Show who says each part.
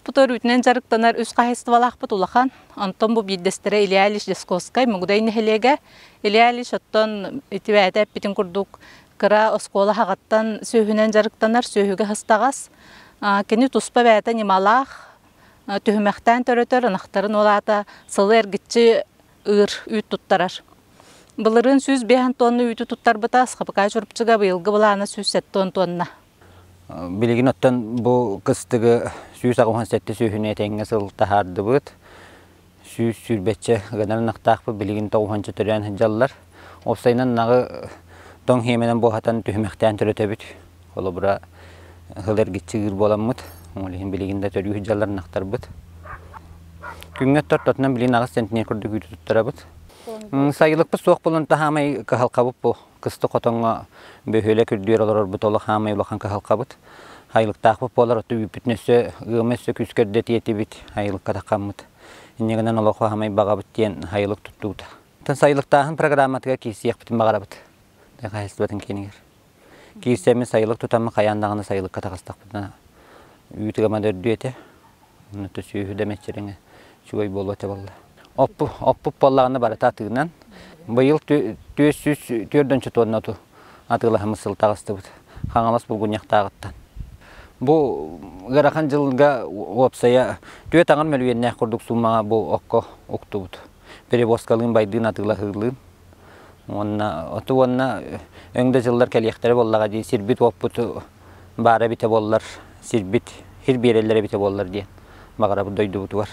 Speaker 1: Улууспутугар үүтүнэн дьарыктанар үс хаһаайыстыбалаахпыт улахан. Онтон бу биирдэстэрэ Илья Ильич Дьасковскай, Мугудай нэһилиэгэ. Илья Ильич оттон ити бэйэтэ эппитин курдук кыра оскуола хаҕыттан сүөһүнэн дьарыктанар, сүөһүгэ сыстаҕас. Кини туспа бэйэтэ ньымалаах, түһүмэхтээн төрөтөр, ынахтарын ол аата сылы эргиччи ыыр үүт туттарар. Былырыын 105 тонна үүтү туттарбыта, СХПК Чурапчыга быйылгы былаана 170 тонна.
Speaker 2: Билигин оттон бу кыстыгы 187 сүүһүнэ этэҥҥэ сыл таһаардыбыт. 120 гынан ынахтаахпыт билигин тоҕуһанча төрөөн сылдьаллар. Уопсайынан ынаҕы тоҥ хиэмэнэн буоһатан түһүмэхтээн төрөтөбүт. Холобура, сыл эргиччи ыыр буоламмыт. Ол иһин билигин да төрүү сылдьаллар ынахтарбыт. Күҥҥэ тортотунан билигин 8 центнер курдук үүтү туттарабыт. Сайылыкпыт суох буолан таһаамай кыһалҕабыт бу. Кыстык хотоҥҥо бөһүөлэк үрдүгэр олорорбут олох хаамай улахан кыһалҕабыт. Айылыктаахпыт буолар, оттон үүппүтүн өссө ыама өссө күүскэ үрдэтиэтибит, айылыкка таххаммыт. Инньэ гынан олох хаамай баҕабыт диэн айылык туттубута. Оттон сайылыктааһын программатыгар киирсиэхпитин баҕарабыт. Хаһаайыстыбатын киинигэр. Киирсэммит сайылык тутаммыт хайаан даҕаны сайылыкка таҕыстахпытына үүт ыама да үрдүө этэ. Онно сүөһү да мэччирэҥэ үчүгэй буолуо этэ буолла. Оппу, оппут буоллаҕына барыта атыынан. Быйыл 404 тонна оту атыылаһыммыт сыл таҕыстыбыт. Хаҥалас Булгунньахтааҕыттан. Бу ыарахан дьылга уопсайа түөрт аҥар мөлүйүөннээх курдук суумаҕа бу окко уктубут. Перевозкалыын байдыын атыылаһыылыын. Уонна оту уонна өҥ да дьыллар кэлиэхтэрэ буоллаҕа дии сирбит уоппут баара эбитэ буоллар сирбит сир биэрэллэр эбитэ буоллар диэн баҕарабыт дойдубутугар.